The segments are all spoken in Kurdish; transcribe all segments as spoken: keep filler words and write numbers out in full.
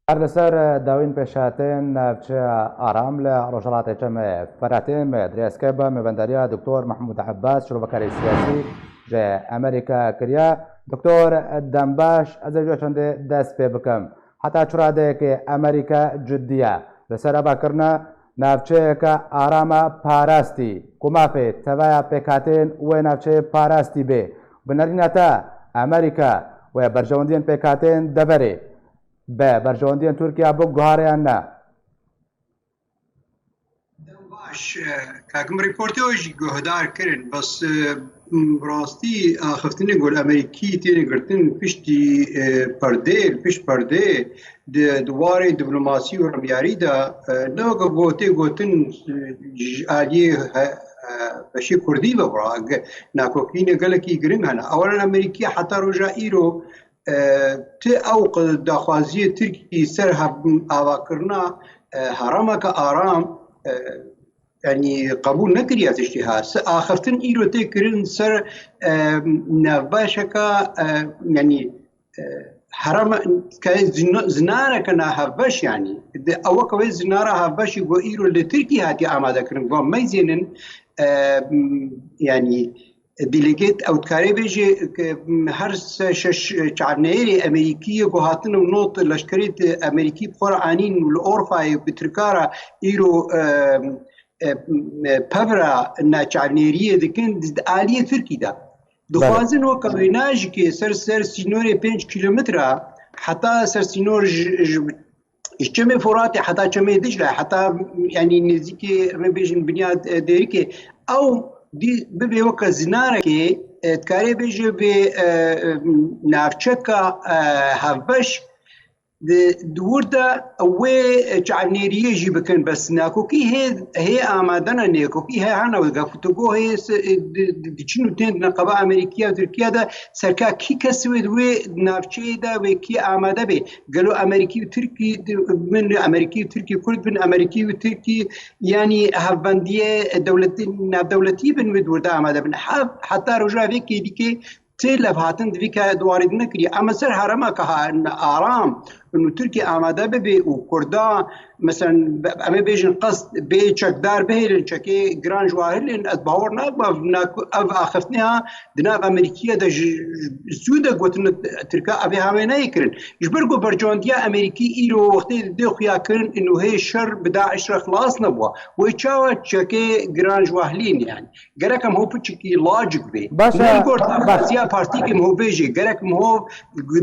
Her li ser dawîn pêşhatên navçeya Aram li Rojhilatê Çem Firatê me dirêske bi mêvendariya Doktor Mehmûd Ebbas, şirovekarê siyasî ji Amerîka kiriya. Doktor, dem baş, ez ê ji we çendê dest pê bikim. Heta çi radeyekê Amerîka cidî ye li ser ava kirina navçeyeke arama parastî, ku mafê teveya pêkhatên wê navçeyê parastî bê. Bi nerîna te, Amerîka wê berjewendiyên pêkhatên deverê bi berjewendiyên Tirkiye biguhere yan ne? Dem baş, e, kakim rîportê we jî guhdar kirin, bes, e, m, rastî axiftinê ku li Amerîkî têne girtin piştî, e, perdê, li pişt perdê, di, di warê diplomasî û rêbyarî de, e, ne weke ku tê gotin, e, ji aliyê he-, e, beşê Kurdî ve bira, ge-, nakokîne gelekî giring hene. Ewelen Amerîkî heta roja îro, e, ti ew qi-, daxwaziyê Tirkî ser hev-, avakirina, e, herameke aram, e, yanî qebûl nekiriye tiştî ha. Se-, axiftin îro tê kirin ser, e, navbeşeke, e, yanî, e, herem, ke zin-, zinareke na hevbeş yanî. Di, ew weke wê zinara hevbeşî ku îro li Tirkî hatiye amade kirin. Ku meyzênin, e, m, yanî, Delegate ew dikarê bêje ke her se şeş çavneyerê Amerîkî yê ku hatin û not leşkerê di Amerîkî bi xwe re anîn û li Orfayê bi Tirka re îro, e, e, e, pevra na çavnêriyê dikin di aliyê Tirkî de. Belê. Dixwazin weke wêna jî ke ser, ser sînorê pênc kîlometre heta ser sînor ji, ji Ji Çemê Foratê heta Çemê Dicle, heta, yanî, nêzîkê, em ê bêjin binya, e, Dêrikê, ew dî bibe weke zinarekê, e, dikarê bêje bê, e, e, navçeka, e, hevbeş, di, di wir de wê çavnêriyê jî bikin, bes nakokî hê, hê amade ne, nakokî hê hene, weke ku tu go hê se-, e, di, di, diçin û tên di neqeba Amerîkiya û Tirkiya de serka kî kes wê di wê navçeyê de wê kî amade bê. Gelo Amerîkî û Tirkî di-, bin, Amerîkî û Tirkî Kurd bin, Amerîkî û Tirkî, yanî hevbendiyê dewletî, navdewletî bin wê di wir de amade bin. Hev-, heta roja vê kêdîkê tê levhatin di vî ke di warî de nekiriye. Em ser herema ke ha-, aram, û Tirkî amade bibe û Kurda, meselen, be-, em ê bêjin qest bê çekdar bihêlin, çekê giran ji wan hilên, ez bawer nakim ev, ev axiftinê ha, di nav Amerîkiye de ji, ji sûde gotin Tirka evê hawê neyê kirin. Ji ber ku berjewendiya Amerîkî îro wextê dê xuya kirin û hê şer bi DAIŞ re xilas nebûwa. Wê çawa çekê giran ji wahilîn yani. Gerek em ho piçikî lacik bê. Baş e, ne li gor baş. Daxwaziya partîkê em ho bêjê. Gerek em ho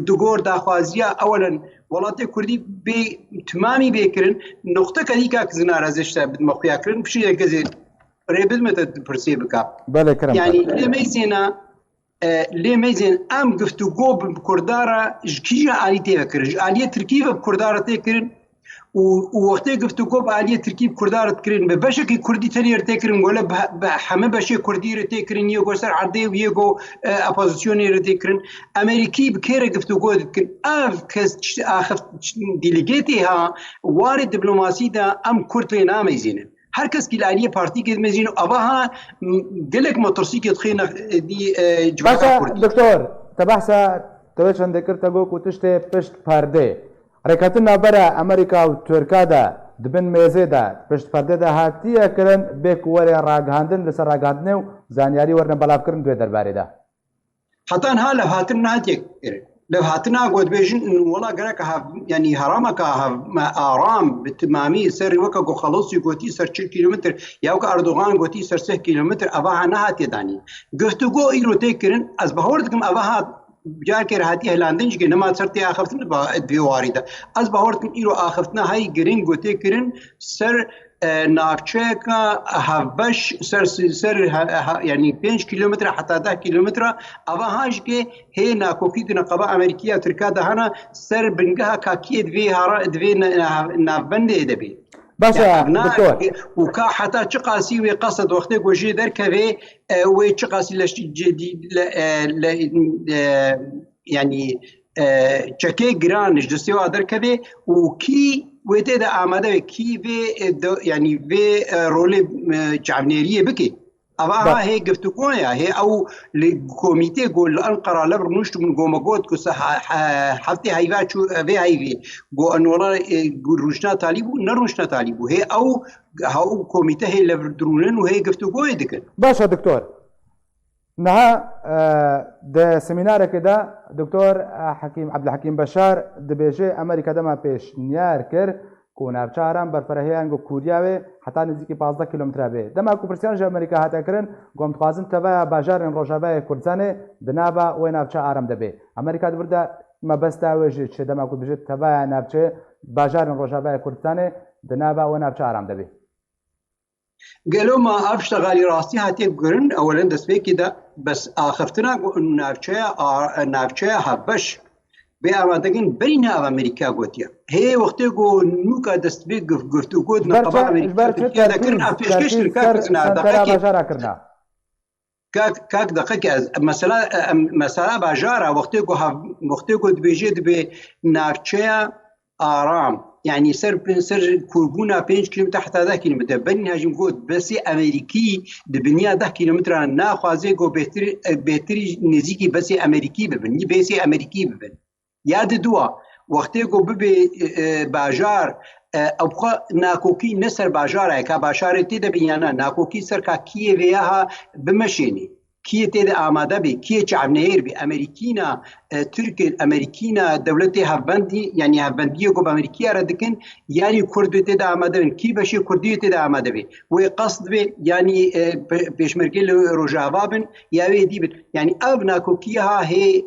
di gor daxwaziya ewelen welatê Kurdî bê timamî bê kirin. Noqteke dîka ki zina re zêşte bidime xuya kirin. Pişî yek gezê rê bidime te pirsê bika. Belê, kerem. Yani lê meyzêna E, lê meyzên em guftûgo bi Kurda re ji kîja alî tê vekirin? Ji aliyê Tirkî ve bi Kurda re tê kirin û, û wextê guftûgo bi aliyê Tirkî bi Kurda re dikirin, bi beşekî Kurdî tenê re tê kirin, wele bi, bi heme beşê Kurdî re tê kirin, yê go ser erdê û yê go, e, opozisyonê re tê kirin. Amerîkî bi kê re guftûgo dikin? Ev kes çi axif, çi, dîlîgêtê ha, warê diplomasî de em Kurd lê nameyzînin. Her kes kî li aliyê partîkê dimezîne, ava ha, m, gelek metirsîkê dixîne, e, dî, e, civaka Kurdî. Baş e, doktor, te behsa te wê çendê kir, te got ku tiştê pişt perdê. Rêkeftin navbera Amerîka û Tirka de di bin mêzê de, pişt perdê de hatiye kirin, bê ku were ragihandin, li ser ragihandinê û zanyarî werine belavkirin di wê derbarê de. Heta niha levhatin nehatiye kirin. Levhatina ku dibêjin, wela gerek hev-, yanî herameka hev-, me aram bi timamî ser weke ku Xelosî gotî ser çil kîlometr, ya weke Erdogan gotî ser sih kîlometr, eva ha nehatiye danîn. Guftûgo îro tê kirin, ez bawer dikim eva ha carkê re hatiye hilandin jî ke nema ser tê axiftin ba-, di vê warî de. Ez bawer dikim îro axiftina hey giring ku tê kirin ser e, navçeyeke hevbeş ser, ser he-, he-, yanî pênc kîlometre heta deh kîlometre, ava ha jî ke hê nakokî di neqeba Amerîkiya Tirka de hene ser bingeha kakiyê di vê hara-, di vê ne-, ne-, navbendê de bê. Baş e, ya, ev na-, doktor. Û ka heta çiqasî wê qesed wextê ku jê derkevê, e, wê çiqasî leş-, cedî-, le-, e, le-, e, yanî, e, çekê giran ji destê wa derkeve û kî wê tê de amade be, kî vê, e, de, yanî vê, e, rolê, e, çavnêriyê bike. Ava ha hê giftûgoya, hê ew li komîtê ku li Enqera lev rûniştibûn, ku me got ku se-, ha-, ha-, heftê heyva çû, vê heyvê, ku enwala, e, ku rûniştina talî bû, ne rûniştina talî bû. Hê ew, ha ew komîte hê lev dirûnin û hê giftûgoyê dikin. Baş e, doktor. Niha, e, di semînarekê de doktor, e, Hekîm, Ebdulhekîm Beşar dibêje, Amerîka dema pêşniyar kir ku navçe Aram berfirehiyên ku Kûriya wê heta nêzîkî pazdeh kîlometre bê. Dema ku pirsiyar ji Amerîka hate kirin, ku em dixwazin teveya bajarên Rojavayê Kurdistanê di nava wê navçe Aram de bê. Amerîka di vir de mebesta wê jî çi, dema ku dibêje teveya navçe bajarên Rojavayê Kurdistanê di nava wê navçe Aram de bê. Gelo ma ev ştegalî rastî hatiye gurin? Ewelen destpêkê de bes axiftina ku navçeya a-, navçeya hevbeş bê amadekin berî nav Amerîka gotiye. Hê wextê ku nûka destpê guf-, guftûgo di Ji ber neqeba çi, ji Amerîka ber çi Tirkiye de kirin, terkîz, ev pêşkêş terkîz kirin, ser kak bizina sentera deqekê. Bajara kirina. Kak, kak deqeke ez, mesela, em, mesela bajara wextê ku hav-, wextê ku dibêje dibê navçeya Aram, yanî ser, ser kûrbûna pênc kîlometre heta deh kîlometre. Berî niha jî min got, besê Amerîkî di biniya deh kîlometran naxwaze ku bêtir, bêtirî nêzîkî besê Amerîkî bibin. Yî besê Amerîkî bibin. Ya diduwa, wextê ku bibê, e, e, bajar, e, ew xwe nakokî ne ser bajara ye, ka bajarê tê de bin ya na, nakokî ser ka kiyê vê ya ha bimeşênê. Kiyê tê de amade bê, kiyê çavneyêr bê, Amerîkîna, e, Tirkê, Amerîkîna dewletê hevbendî, yanî hevbendiyê ku bi Amerîkiya re dikin, yanî Kurd tê de amade bin, kî beşê Kurdî tê de amade bê. Wê qesd bê, yanî, e, pe-, pêşmergê li Rojava bin, ya wê dî bin. Yanî ev nakokiya ha hê,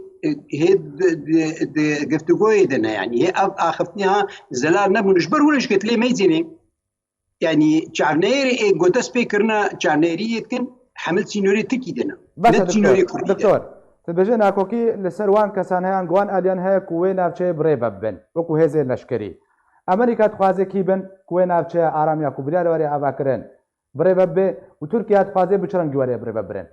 hê di, di, di giftûgoyê de ne, yanî hê ev axiftinê ha zelal nebûn. Ji ber wilo ji ketilê meyzînê, yanî çavneyêrê ê ku dest pê kirina çavneyeriyê dikin, hemil sînorê Tirkî de ne. Baş Ne e, sînorê doktor. Kurdî de. Doktor, tu dibêje nakokî li ser wan kesan heye, an wan aliyan heye ku wê navçeyê bi rê ve bibin, wekû hêzên leşkerî. Amerîka dixwaze kî bin ku wê navçeya Aram ya ku biryar were avakirin, bi rê ve bibe û Tirkiye dixwaze bi çi rengî were bi rê ve birin?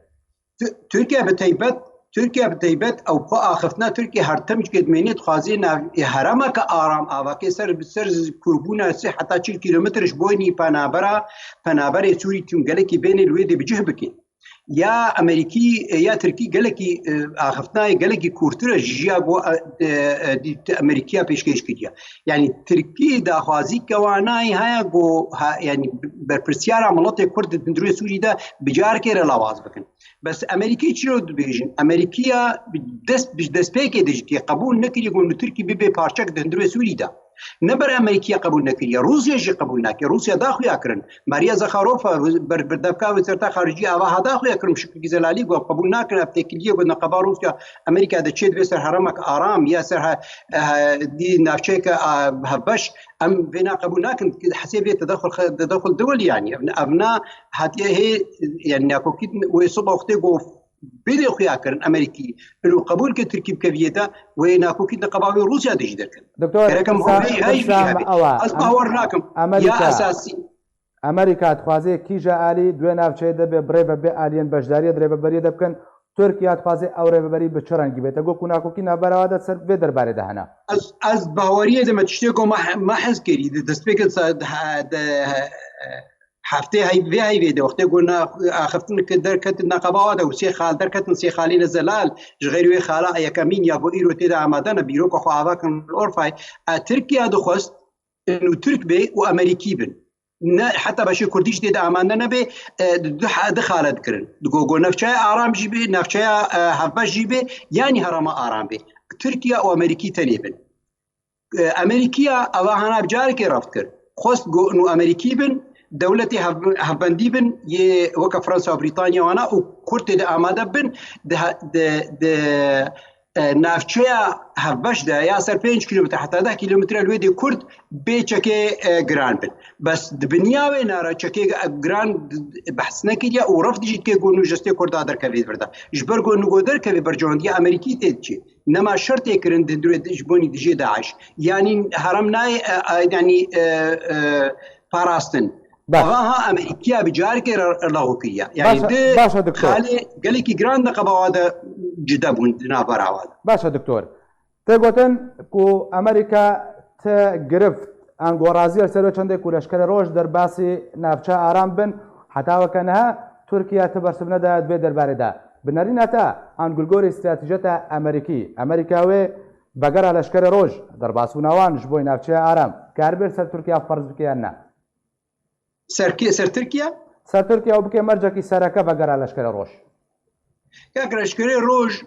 Tu-, Tirkiye bi teybet, Tirkiye bi teybet ew xwe axiftina Tirkiye her tim ji gedmênê dixwaze nav-, ê herêmeke aram avake ser, ser kûrbûna sê heta çil kîlometre ji boynî penabera, penaberê Sûrî tîm gelekî bênê li wê dê bi cih bikin. Ya Amerîkî, ya Tirkî gelekî, e, axiftinayê gelekî kûrtir e ji ya ku, e, e, e, Amerîkiya pêşkêş kiriye. Yanî Tirkî daxwazî kewanayî heye ku ha, yanî berpirsiyara miletê Kurd di hundirê Sûrî de bi carkê re lawaz bikin. Bes Amerîkî çîro dibêjin? Amerîkiya bi dest, bi destpêkê de jî qebûl nekiriye ku li Tirkî bibe parçek di hundirê Sûrî de. Ne ber Amerîkiya qebûl nekiriye, Rûsya jî qebûl nake. Rûsya da xuya kirin. Maria Zakharova, ber-, berdevka wezareta xaricî ava ha da xuya kirin, şiklî zelalî got, qebûl nakin ev têkiliyê got neqeba Rûsya Amerîka de çê dibe ser herêmek aram ya ser he-, he-, dî navçeyeke, a, hevbeş, em vêna qebûl nakin. Hesê vê tedexul xe-, tedexul dewil yanî. Ev, ev na hatiye hê, yanî nakokî wê soba wextê got bêdê xuya kirin Amerîkî. Ilo qebûl ke Tirkî bikeviyê de wê nakokî neqeba wê Rûsya de jî derkevin. Doktor, Gerek em qisa, vê, vê qisa jî me hebe. Ew e. Ez Em-, bawer nakim. Amerîka. Ya esasî. Amerîka dixwaze kîja alî di wê navçeyê de be, bi rêvebê aliyên beşdariyê di rêveberiyê de bikin. Tirkiye dixwaze ew rêveberî bi çi rengî bête? Got ku nakokî navbera de ser vê derbarê de hene. Ez, ez baweriyê de me tiştê ku me, me hez kirî. Di destpêkê sa-, de, de, heftê hey-, vê heyvê de wextê ku na, axiftin ki derketin neqeba de û sê xal derketin, sê xalîne zelal, ji xeyrî wê xala yekemîn ya ku îro tê de amade ne, bîroka xwe ava kirin li Orfay. E, Tirkiye dixwest û Tirk bê û Amerîkî bin. Ne, heta beşê Kurdî jî tê de amade nebe, e, du, du xalet kirin. Digo, go navçeya aram jî bê, navçeya, e, hevbeş jî bê, yanî herêma aram bê. Tirkiye û Amerîkî tenê bin. E, Amerîkiya eva hana bi carekê reft kir. Xwest go û Amerîkî bin, dewletê hev-, hevbendî bin, yê weke Fransa û Brîtanya wana û Kurd tê de amade bin, di, di, di, e, navçeya hevbeş de ya ser pênc kîlometre heta deh kîlometre li wê dê Kurd bê çekê, e, giran bin. Bes di binya wê nara çekê, e, giran behs nekiriye û reft jî dike ku nû jestê Kurda derkevê vir de. Ji ber ku nû go derkevê berjewendiya Amerîkî tê diçê. Nema şertê kirin di durê ji bonî dijê DAIŞ. Yanî herem nayê, e, e, yanî, e, e, parastin. Baş. Ava ha Amerîkiya bi carekê re lexo kiriye. Yanî Baş e, di baş e, doktor. Xalê gelekî giran de qebawa de cide bûn di navbera wa de. Baş e, doktor. Tê gotin ku Amerîka ti girift, ango razî ye li ser wê çendê ku leşkerê roj derbasî navçe aram bin, heta weke niha Tirkiye ti bersiv nedaye di vê derbarê de. Bi nerîna te an gulgorê stratejiyeta Amerîkî, Amerîka wê vegera leşkerê roj, derbasbûna wan ji bo navçeya aram, karibêr ser Tirkiye ferz bike yan ne? Ser kê? Ser Tirkiye? Ser Tirkiye û bike mercekî sereke vegera leşkerê roj. Kak leşkerê roj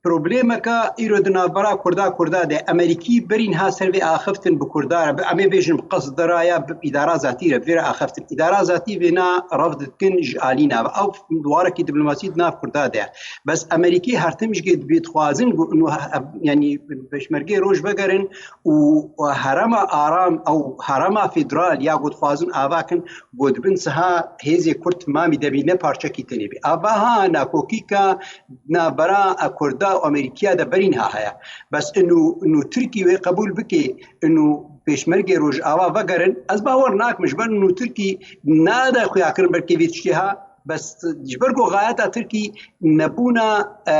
problemeke îro di navbera Kurda, Kurda de. Amerîkî berî niha ser vê axiftin bi Kurda re, bi, em ê bêjin bi qesd de re ya bi îdara zatî re, bi vê re axiftin. Îdara zatî vêna ref dikin ji alîna ve. Ew warekî diplomasî di nav Kurda de ye. Bes Amerîkî her tim jî dibê dixwazin ku û, yanî pêşmergê roj vegerin û herema aram ew herema federal ya ku dixwazin ava kin, ku di bin siha hêzê Kurd mamî de bî, ne parçekî tenê bî. Ava ha nakokîka navbera Kurda û Amerîkiya de berî niha heye. Bes inu, inu Tirkî wê qebûl bike, inu pêşmergê Rojava vegerin, ez bawer nakim, ji ber inu Tirkî nade xuyakirin belkê vê tiştê ha, bes ji ber ku xayeta Tirkî nebûna, e,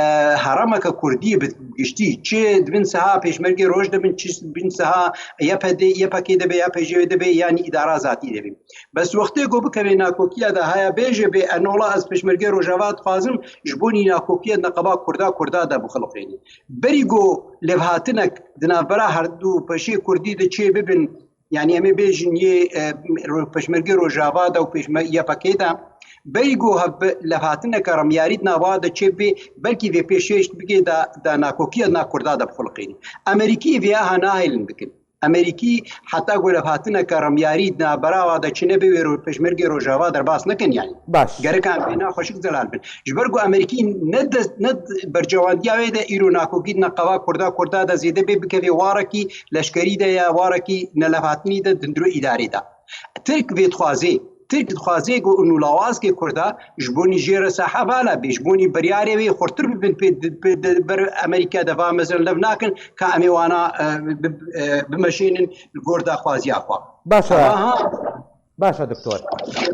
herêmeke Kurdî bi giştî, çi di bin siha pêşmergê Roj de bin, çi di bin siha Y P D, Y P K de be, Y P J de be, yanî îdara zatî de be. Bes wextê ku bikeve nakokiya de haya bêje bê, enola ez pêşmergê Rojava dixwazim, ji bo nî nakokiya neqeba Kurda, Kurda de bixiliqênî. Berî ku lêvhatinek di navbera herdu peşê Kurdî de çê bibin, yanî em ê bêjin yê, e, ro-, pêşmergê Rojava de û pêşme-, Y P K de, berî ku hev bi levhatineke remyarî di nava de çê bê, belkî vê pêşêş bigê da, da nakokiya na Kurda de bixuliqînin. Amerîkî vêya ha nahêlin bikin. Amerîkî heta ku levhatineke remyarî di navbera wa de çi nebe wê ro-, pêşmergê Rojava derbas nekin yanî. Baş. Gerek em vêna xweşik zelal bin. Ji ber ku Amerîkî ne dest, ne bercewandiya wê de îro nakokî di neqeba Kurda, Kurda de zêde bê bikevê warekî leşkerî de ya warekî nelevhatinî de di hundirê îdarê de. Tirk vê dixwazê, Tirk dixwazê ku û lawazkê Kurda ji bo nî jê re sahevala bê, ji bo nî biryarê wê xurtir bibin pê, pê, pê ber Amerîka de va mezin lev nakin ka em ê wana, e, bi, e, bimeşênin li gor daxwaziya xwe. Baş e. Aha. Baş e, doktor.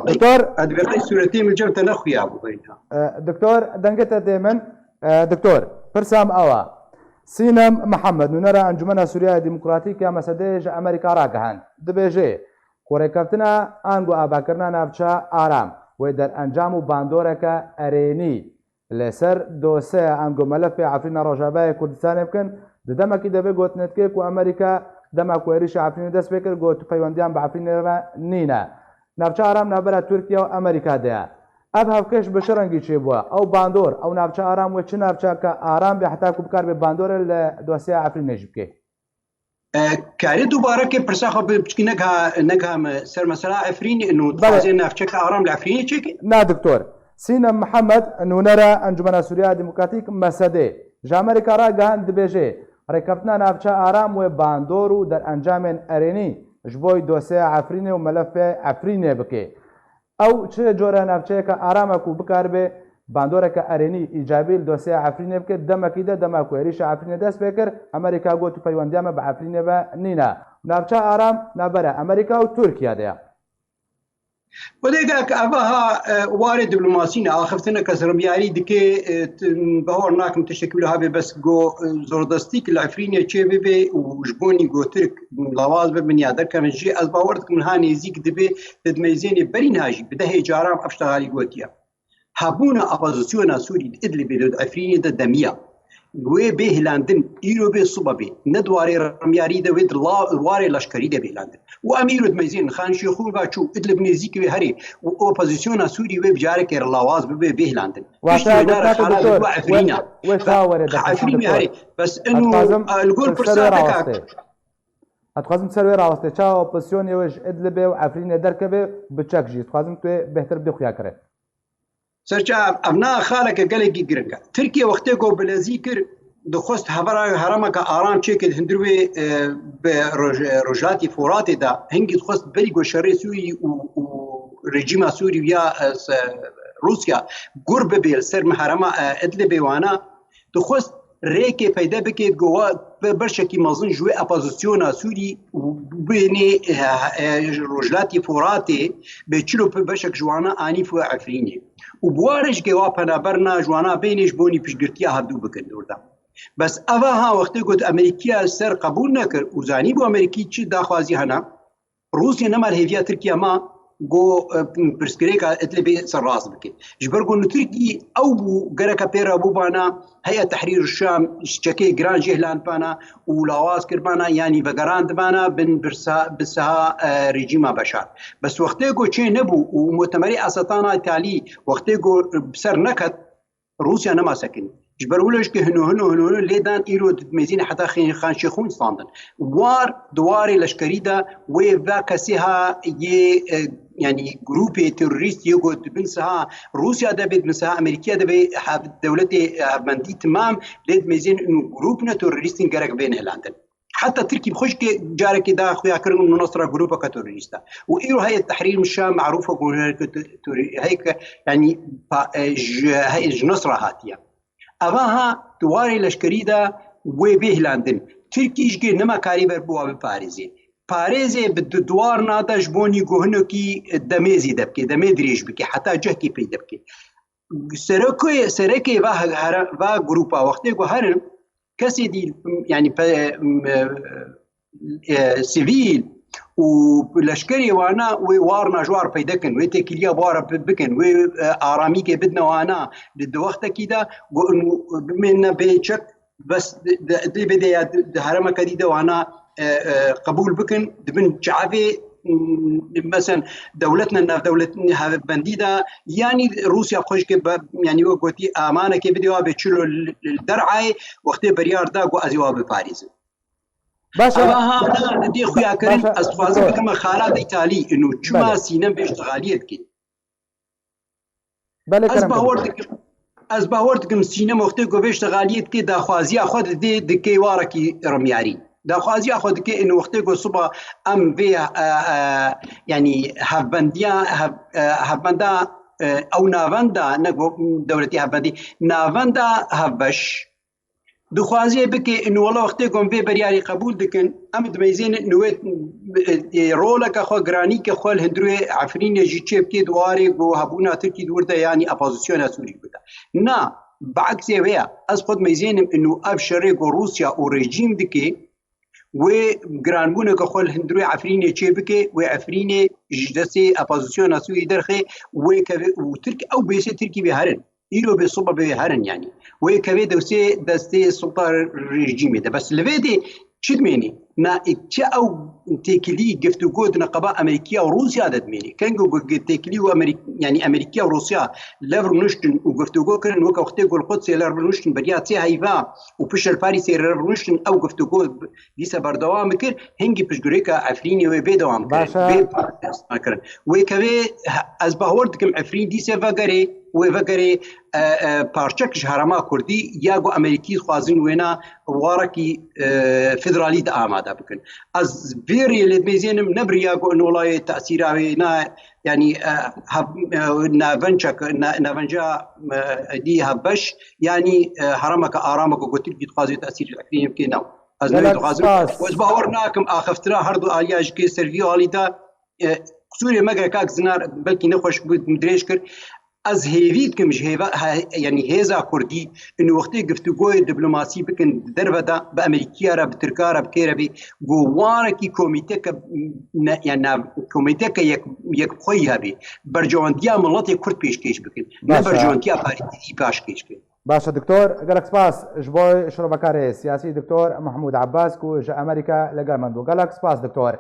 Doktor. Ez dibê qey sûretê min cem te nexuya bû beyna. E, doktor, dengê te dê min. E, doktor, pirsa min ew e. Sînem Mihemed, nûnera Encûmena Sûriya Demokratîk ya MSD'ê ji Amerîka ragihand. Dibêje, ku rêkeftina ango avakirina navça Aram wê derencam û bandoreke erênî li ser dosyeya ango melefê Efrîna Rojavayê Kurdistanê bikin, di demekî de vê gotinê dike ku Amerîka dema ku êrîşa Efrînê dest pê kir, got peywendiyan bi Efrînê re nîne. Navça Aram navbera Tirkiye û Amerîka de ye. Ev hevkeş bi çi rengî çêbûye? Ew bandor, ew navça Aram wê çi navçeke aram be heta ku bikaribe bandorê li dosyeya Efrînê jî bike? E, karî dubare ke pirsa xwe bi piçkî negha-, neghame ser mesela Efrînê, û Belê. Dixwaze navçeke aram li Efrînê çêke? Na, doktor. Sînem Mihemed, nûnera Encûmena Sûriya Demokratîk, MSD'ê, ji Amerîka ragihand, dibêje, rêkeftina navça aram wê bandor û derencamên erênî ji bo dosyeya Efrînê û melefê Efrînê bike. Ew çi cure navçeyeke aram e ku bikaribe bandoreke erênî îcabî li dosyeya Efrînê bike, demekî de dema ku êrîşa Efrînê dest pê kir, Amerîka got peywendiya me bi Efrînê ve nîne. Navça aram navbera Amerîka û Tirkiye de ye. Xwedê gak eva ha, e, warê diplomasî ne, axiftineke sermiyarî dike, e, t-, bahor nakim tiştekî wilo habe bes go, e, zordestî ki li Efrînê çê bibe û ji bo nî go Tirk lawaz bibin ya derkevin jî, ez bawer dikim ha nêzîk dibe, di dimeyzênê berî niha jî bi dehê caran ev ştehalî gotiye. Hebûna opozisyona Sûrî di Idlibê de, di Efrînê de demiya. Wê bê hilandin, îro bê, sibe bê. Ne di warê remyarî de, wê di la-, warê leşkerî de bê hilandin. Û em îro dimeyzên Xan Şêxûn va çû, Idlib nêzîkî wê herê. Û opozisyona Sûrî wê bi carekê re lawaz bibe, bê hilandin. Wata piştî wê nare gotina xala doktor, wê, wê çawa were derketin, Efrînê doktor? Herê. Bes inu, ez dixwazim, e, li gor pirsa te kak. Ez dixwazim ser wê rawestê. Çawa opozisyonê wê ji Idlibê û Efrînê derkeve, bi çek jî? Dixwazim tu wê bêhtir bidî xuya kire. Serçe ev, ev na xaleke gelekî giring e. Tirkiye wextê ku bilezî kir, dixwest hevera herêmeke aram çêke di hundir wê, e, bi roj-, e, Rojhilatî Foratê de, hingî dixwest berî ku şerê Sûrî û, û rejîma Sûrî û ya, e, se-, Rûsya gur bibe li ser herêma, e, Idlibê wana, dixwest rêkê peyde bike ku wa be-, beşekî mezin ji wê opozisyona Sûrî û bênê, e, e, Rojhilatî Foratê be çilo be beşek ji wana anî wê Efrînê. Û bi wa re jî ke wa penaber na ji wana bênê ji bo nî piştgirtiya hevdû bikin orada. Bes eva ha wextê got Amerîkiya ser qebûl nekir û zanî bû Amerîkî çi daxwazî hena, Rûsya nema li hêviya Tirkiye ma, Go, e, pirsgirêka Idlibê serrast bike. Ji ber ku li Tirkî ew bû gereke pê re bûbana, Heyet Tehrîr Şam çekê giran jê hilandbana û lawaz kirbana, yanî vegerandibana bin birsa-, bi siha, e, rejîma Beşar. Bes wextê ku çê nebû û mutemerê Esetana Îtalî wextê ku bi ser neket, Rûsya nema sekinî. Ji ber wilo jî hino hino hino hino lê dan, îro di mêzînê heta Xê-, Xan Şêxûn standin. War di warê leşkerî de wê va kesê ha yê, e, yanî grûpê terorîst yê ku di bin siha Rûsya de bê, di bin siha Amerîkiya de bê, hev-, dewletê hevbendî timam lê di mêzîn û grûp ne terorîstîn gerek bên hilandin. Heta Tirkî bi xwe jî carekê da xuya kirin û Nusra grûpeke terorîst e. Û îro heye Tehrîr Şam merûf e ku heke terorî-, heyke, yanî pa-, e, ji, heye ji Nusra hatiye. Eva ha di warê leşkerî de wê bê hilandin. Tirkî jî nema karî ber bi wa biparêzê. Parêzê bi di-, di warna de ji bo nî gohinokî demê zêde bike, demê dirêj bike, heta cehkî peyde bike. Serekê, serekê va he-, here-, va grûpa wextê ku herin, kesê dî, yanî pe-, e, e, sivîl û leşkerê wana wê warna ji war peyde kin, wê têkiliya bi wara bi-, bikin, wê, e, aramîkê bidine wana di, di wextekî de ku bimêne bê çek, bes di, di, di vê de ya di, di heremeke dî de wana, e, e, qebûl bikin, di bin çavê, m, mesen dewletne navdewletî hevbendî de, yanî Rûsya xwe jî ke be, yanî wek gotî amanekê bidê wa bê çilo li, li derayê wextê beryar da ku ez ê wa biparêzim. Baş e. Eva ha dê xuya kirin, Baş e, ez dixwazim doktor. Bikime xala de Îtalî, ino çima Belê. Sînem vê ştixaliyê dike. Belê, Ez kerem bawer dikim, ez bawer dikim Sînem wextê ku vê ştixaliyê dike, daxwaziya xwe didê, dike warekî rimyarî. Daxwaziya xwe dike, ino wextê ku siba em vê, e, e, yanî hevbendiya, hev-, e, hevbenda, e, ew navenda, ne ku dewletî hevbendî, navenda hevbeş, Dixwaze bike, ino wela wextê ku em vê beryarê qebûl dikin, em dimeyzênin ino wê, e, e, roleke xwe, giranîke xwe li hundirê Efrînê jî çê bike, di warê ku hebûna Tirkî di wir de, yanî opozisyona Sûrî bide. Na, bi eksê wê ye. Ez xwe dimeyzênim ino ev şerê ku Rûsya û rejîm dike, wê giranbûneke xwe li hundirê Efrînê çê bike, wê Efrînê ji destê opozisyona Sûrî derxe, wê keve û Tirk-, ew bêsê Tirkî bê herin. Îro bê sibe bê herin, yanî. Wê kevê dewsê destê sulta rejîmê de. Bes li vê dê çi dimênî? Na, çi ew têkilî, giftûgo di neqeba Amerîkiya û Rûsya de dimênî? Keng û gu-, têkilî û Amerîk-, yanî Amerîkiya û Rûsya lev rûniştin û giftûgo kirin, weke wextê ku li Qudsê lev rûniştin, beriya sê heyva û pişt li Parîsê lev rûniştin, ew giftûgo dîse berdewam bikir, hingî piştgirêka Efrînê wê bê dewam kirin, Baş e. Bê parastina kirin. Wê kevê, ez bawer dikim Efrîn dîse vegerê, wê vegerê, e, e, parçek ji herêma Kurdî ya ku Amerîkî dixwazin wêna warekî, e, federalî de amade bikin. Ez vê rê lê dimêzênim, ne bi riya ku nolayê tesîra wê na, yanî, e, hev-, e, navençek-, na-, navenca, e, dî hevbeş, yanî, e, herêmeke arameke ku Tirkî dixwaze tesîr li Efrînê bike, ne. Ez Gelek newê dixwazim. Spas. Ez bawer nakim axiftina her du aliya ji kê ser vî alî de, e, qisûrê me gere kak Zinar belkî nexweş bû, dirêj kir. Ez hêvî dikim ji hêva, he, yanî hêza Kurdî, ino wextê giftûgoyê diplomasî bikin di derve de, bi Amerîkiya re, bi Tirka re, bi kê re bê, ku warekî komîteke ne, yani nav-, komîteke yek, yekxweyî hebe, berjewendiya miletê Kurd pêşkêş bikin, ne Baş e. Berjewendiya partî paşkêş bikin. Baş e, doktor. Gelek spas ji bo şirovekarê siyasî doktor Mehmûd Abbas ku ji Amerîka li gel me bû. Gelek spas, doktor.